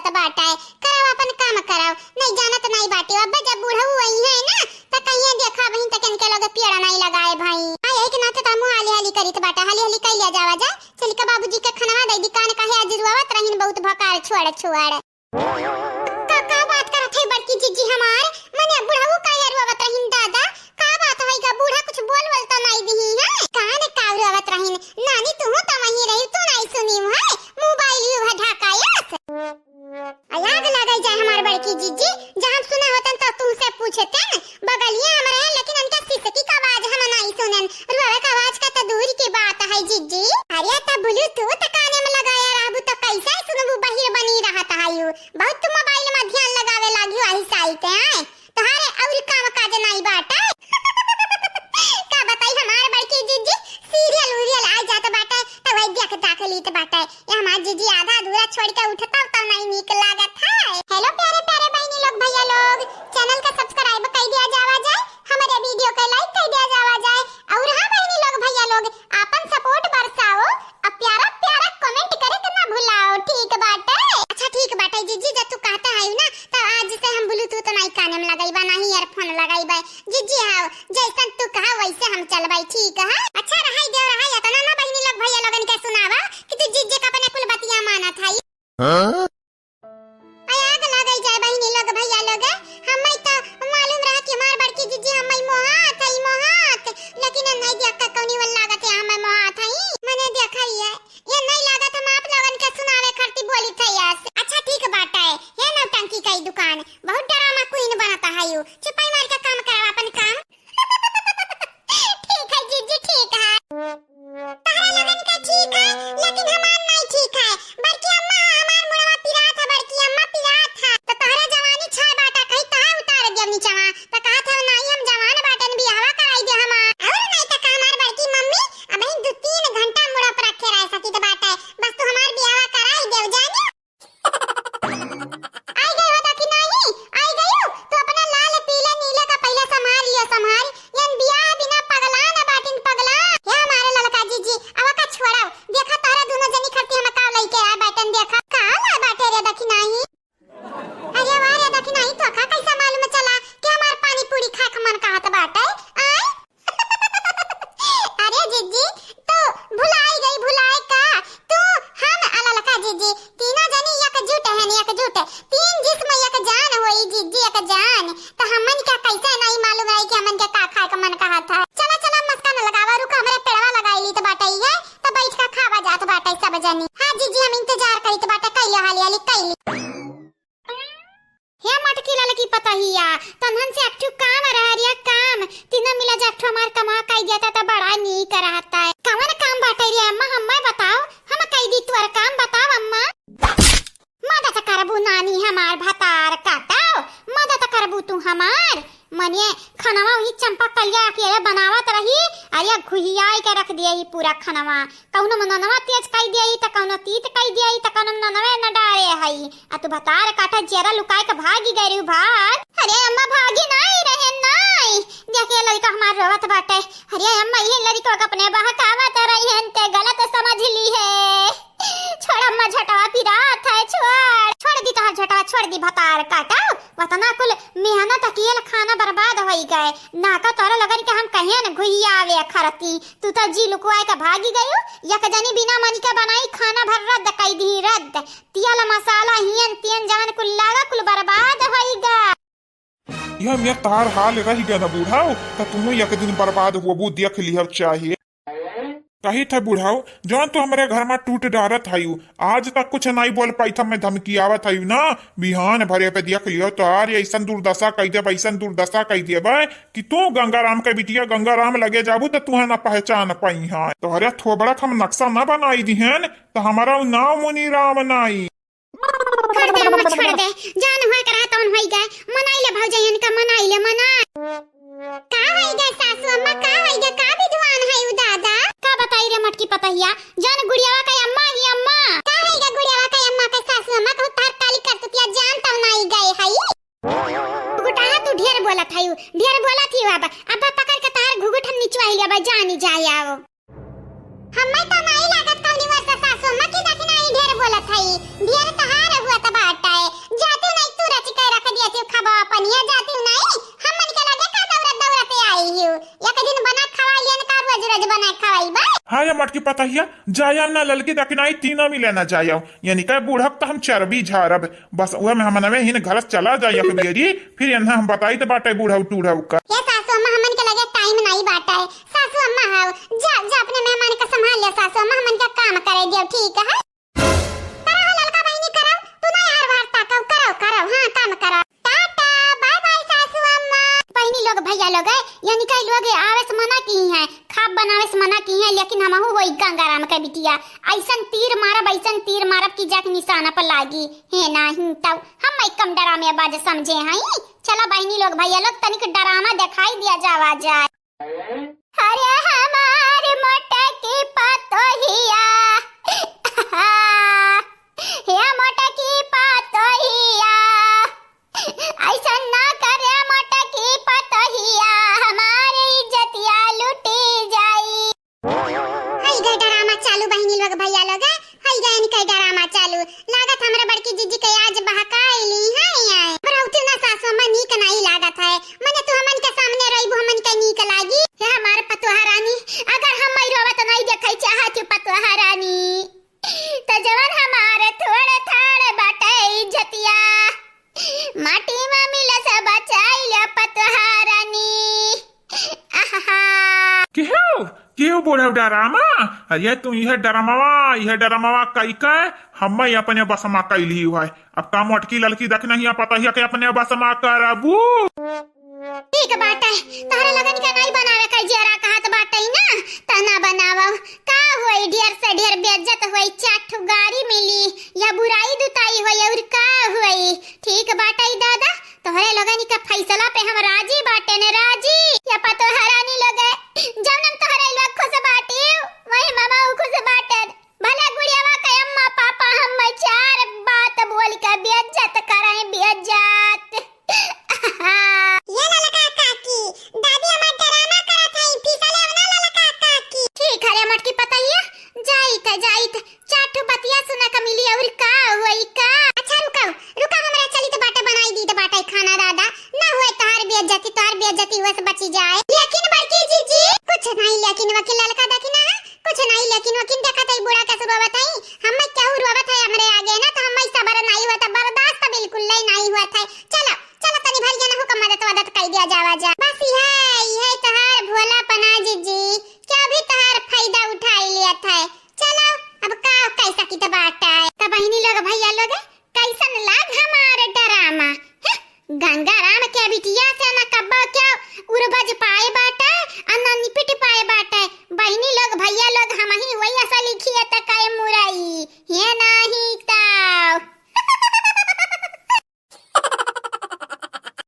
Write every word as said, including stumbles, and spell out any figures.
त बाटे, करव अपन काम करव, नहीं जानत नहीं बाटे। अब जब बूढ़ऊ आई है ना, त कहिए देखा बहिन, त किनके लोग पेड़ नहीं लगाए भाई। हाँ, यही के नाते त हमहू हाली हाली करित बाटे, हाली हाली कइले जावा जाए। चल के बाबूजी के खनवा दे दी, कान काहे आज रुआवत रहिन बहुत भकार छोड़ छोड़। का, का बात करत है बड़की जीजी हमार? मने बुढ़ऊ काहे रुआवत रहिन दादा? का बात है गा, बूढ़ा कुछ बोल बोल तो नहीं दिही है? कान का रुआवत रहिन? नानी तू तो वहीं रही, तू नहीं सुनी है? मोबाइल यू है ढाकायस। आग लगे जाए हमार बड़की जीजी, जहाँ सुना होतन तो तुमसे पूछते न, बगलिया हम रहे, लेकिन उनके सिसकी का आवाज हम नहीं सुनन। रुआवे का आवाज का तो दूर की बात है जीजी। अरे त Bluetooth काने में लगाया रहबू तो कैसे सुनबू, बहिर बनी रहत है यू। बहुत तू मोबाइल में ध्यान लगावे लागी हो, आही साइते आए। तोहरे अउर काम काज नाई बाटे। का बताई हमार बड़की जीजी, सीरियल उरियल आ जात बाटे, त वही देख दाख लीत बाटे। ये हमार जीजी आधा अधूरा छोड़ के उठता, तब नहीं नीक लागत है। Hello प्यारे प्यारे बहिनी लोग, भैया लोग, channel का subscribe कर दिया जावा जाए, हमारे video के like कर दिया जावा जाए। और हाँ बहिनी लोग, भैया लोग, आपन support बरसाओ, अब प्यारा प्यारा comment करे के ना भुलाओ, ठीक बाटे? अच्छा ठीक बाटे जीजी, जब तू कहता है ना, तो आज से हम Bluetooth नाई काने में लगाइबा, ना ही earphone लगाइबा। जीजी हाव, जैसन तू कहा वैसे हम चलबाई, ठीक है? अच्छा रहाई देव रहाई, इतना ना बहिनी लोग भैया लोगन के सुनावा कि तू जीजी का अपने कुल बतिया मानत है। हाँ? आग लगे जाए बहिनी लोग भैया लोग, हम्मे तो मालूम रहा कि हमार बड़की जीजी हम्मे मोहात है, मोहात, लेकिन नहीं देख के कौनी वल लागत है हम्मे मोहात है। मने देखा ही है, ये नहीं लागत हम आप लोगन के सुनावे खरती बोली थे यस। अच्छा ठीक बात है, ये नौटंकी कई दुकान, बहुत drama queen बनता है यू। चुपाई मार के काम करावा अपन काम। ठीक है जीजी, ठीक है। तहरा लोगन के ठीक है, लेकिन हमार नहीं ठीक है। बड़की अम्मा, हमार मुड़वा पिरात है, बड़की अम्मा पिरात है। तो तहरा जवानी छाय बाटा, कहीं तहा उतार दिया नीचवा। तो कहत है, "नहीं, हम जवान बाटन, बियाहवा कराई दे हमार।" और नहीं तो का हमार बड़की मम्मी, अबहीं दो तीन घंटा मुड़ा पर रखे रह सकी तो बाटे। बस तू हमार बियाहवा कराई दे, जानी? आई गई हो दखिनाही, आई गई हो। तू अपना लाल, पीले, नीले का पहले संभाल लियो, संभाल। यन बियाह बिना पगला न बाटिन, पगला। हे हमारे ललका जीजी, अब का छोड़ाओ। देखा तारा दोनों जनी खरती हम का लइके आए बाटन, देखा। का ला बाटे रे दखिनाही? अरे वाह रे दखिनाही, तो का कैसा मालूम चला कि हमार पानी पूरी खाए के मन कहत बाटे? आय? अरे जीजी, तू भुलाई गई, भुलाई का? तू, हम, आ ललका जीजी, तीनों जनी एकजुट हन, एकजुट। तीन जिस्म एक जान होई जीजी, एक जान। तो हमन का कैसे नहीं मालूम रही कि हमन के का खाए के मन कहत है? चला, चला, मस्का न लगावा, रुका, हमरे पेड़वा लगाई ली तो बाटे ही है, तो बैठ के खावा जात बाटे सब जनी। हाँ जीजी, हम इंतजार करी तो बाटे, कैले हाली हाली कैली। हे मटकी ललकी पतहिया, तन्हन से एक ठो काम रह रिया काम, तीनों मिला जा एक ठो हमार कमा काई जाता त बड़ा नीक रहता है। कवन काम बाटे रे अम्मा, हम्मे बताओ, हम कई दी तोर काम, बताओ अम्मा। मदद करबू नानी हमार भतार काटाओ, मदद करबू तू हमार। मने खनवा वही चंपा कलिया अकेले बनावत रही, अरे घुहियाई के रख दिए ही पूरा खनवा। कौनो मननवा तेज कई दिए ही, त कौनो तीत कई दिए ही, त कौनो मननवे न डारे हई। आ तू भतार काटा जेरा लुकाए के भागी गई रहू भाग। अरे अम्मा भागी नाई रहे नाई। देख ये लड़का हमार रोवत बाटे। अरे अम्मा ये लड़का के अपने बहकावत रही हन ते गलत समझ ली है। छोड़ अम्मा, झटवा पिरात है, छोड़। छोड़ दी तोहार झटवा, छोड़ दी भतार काटा। वतना कुल मेहनत अकेल खाना बर्बाद होई गए। ना का तोरा लगन के हम कहियन घुहियावे खरती। तू तो जी लुकवाए के भागी गयू। एक जनी बिना मनी के बनाई खाना भर रद्द कई दी, रद्द। तियल मसाला हियन तियन जवन कुल लागा कुल बर्बाद होई गा। यह में तार हाल रह गया ना बूढ़ाओ, त तुहू एक दिन बर्बाद हुआ, वो देख लिहब चाहे। कही थे बूढ़ाओ, जौन तू हमरे घर में टूट डारत हयू, आज तक कुछ नहीं बोल पाई था, मैं धमकी आवत हयू ना, बिहान भरे पे देख लियो तो आर ऐसन दुर्दशा कई देब, ऐसन दुर्दशा कई देब कि तू गंगाराम के बिटिया गंगाराम लगे जाबू तो तुहे ना पहचान पाई है। तोहरे थोबड़ा हम नक्शा ना बनाई दिहन तो हमारा नाम मुनी राम नाई। छोड़ दे अम्मा, छोड़ दे। जान होए के रहा तौन होई गए। मनाई ले भौजैयन का, मनाई ले, मना। का होई गए सासू अम्मा, का होई गए? का विद्वान है उ दादा? का बताई रे मटकी पतहिया, जान गुड़ियावा का अम्मा ही अम्मा। का होई गए गुड़ियावा का अम्मा का सासू अम्मा, कहूँ तार काली करतुतिया जान तब नाई गए हई। गुटाहा तू ढेर बोलत हई, ढेर बोलत ही अब। अब पकड़ के तार घुघुट हम निचवाई लेबा, जानी जाए आओ। हम्मे तो नाई लागत कौनी वर्षा सासू अम्मा की दखिनाई ढेर बोलत हई, ढेर तहार हुआ त बाटे। मटकी पतहिया, जायब ना ललकी दखिनाई तीनों मिले ना जायब। यानी कहे बूढ़क त हम चर्बी झारब। बस उहे में हमनवे हिन घर से चला जाई एक बेरी, फिर एन्हा हम बताइत बाटे बूढ़ऊ टूढ़ऊ का। हे सासू अम्मा, हमन के लगे टाइम नाई बाटे। सासू अम्मा हव, जा, जा अपने मेहमान के संभाल ले सासू अम्मा, हमन के काम करे दियो, ठीक है? करा हो ललका बहिनी, करा, तू ना यार वार ताकव, करा, करा, हाँ, काम करा। टाटा, बाय बाय सासू अम्मा। बहिनी लोग, भैया लोग, यानी कई लोग आवे से मना की है, खाब बनावे से मना की है, लेकिन हमहू वही गंगाराम के बिटिया, ऐसन तीर मारब, ऐसन तीर मारब कि जाके निशाना पर लागी। हे नाही तब हम कम डरामेबाज समझे हई। चला बहिनी लोग, भैया लोग, तनिक डरामा देखाई दिया जावा जाए। अरे हमार मोटकी पतोहिया, हे मोटकी पतोहिया, ऐसन ना करे मोटकी पतोहिया, हमार इज्जतिया लुटी जाई। हई गए डरामा चालू बहिनी लोग, भैया लोग, हई गए इनके डरामा चालू। लागत हमरा बड़की जीजी के आज बहकाइली है। आए बरौती ना सासू अम्मा नीक नाई लागत है, मने तू हमन के सामने रहिबू हमन के नीक लागी। हे हमार पतोहा रानी, अगर हम मई रोवत नाई देखै चाहत हूँ पतोहा रानी, त जवन हमारे थोड़े थाड़े बाटे इज्जतिया, माटी में मिला से बचाई ले पतोहा रानी। आहा। केहू, केहू बूढ़ऊ डरामा? अरे तू इहे डरामावा, इहे डरामावा कई के हम्मे अपने बस मा कैली है। अब का मोटकी ललकी देख नहीं पता ही के अपने बस मा करबू? ठीक बाटे, तोहरा लगन के नहीं बनावे का जियरा कहत बाटे ना, त ना बनावो। का होई, ढेर से ढेर बेइज्जत होई, चार ठो गारी मिली, या बुराई दुताई होई, और का होई? ठीक बाटे दादा, तोहरे लोगन के फैसला पे हम राजी बाटे ने राजी। या पतोहा रानी लोग, जौन हम तोहरे लोग खुश बाटी, वही मामा खुश बाटे। भले गुड़ियावा के अम्मा पापा हम चार बात बोल के बेइज्जत करे, बेइज्जत। ये ललका काकी,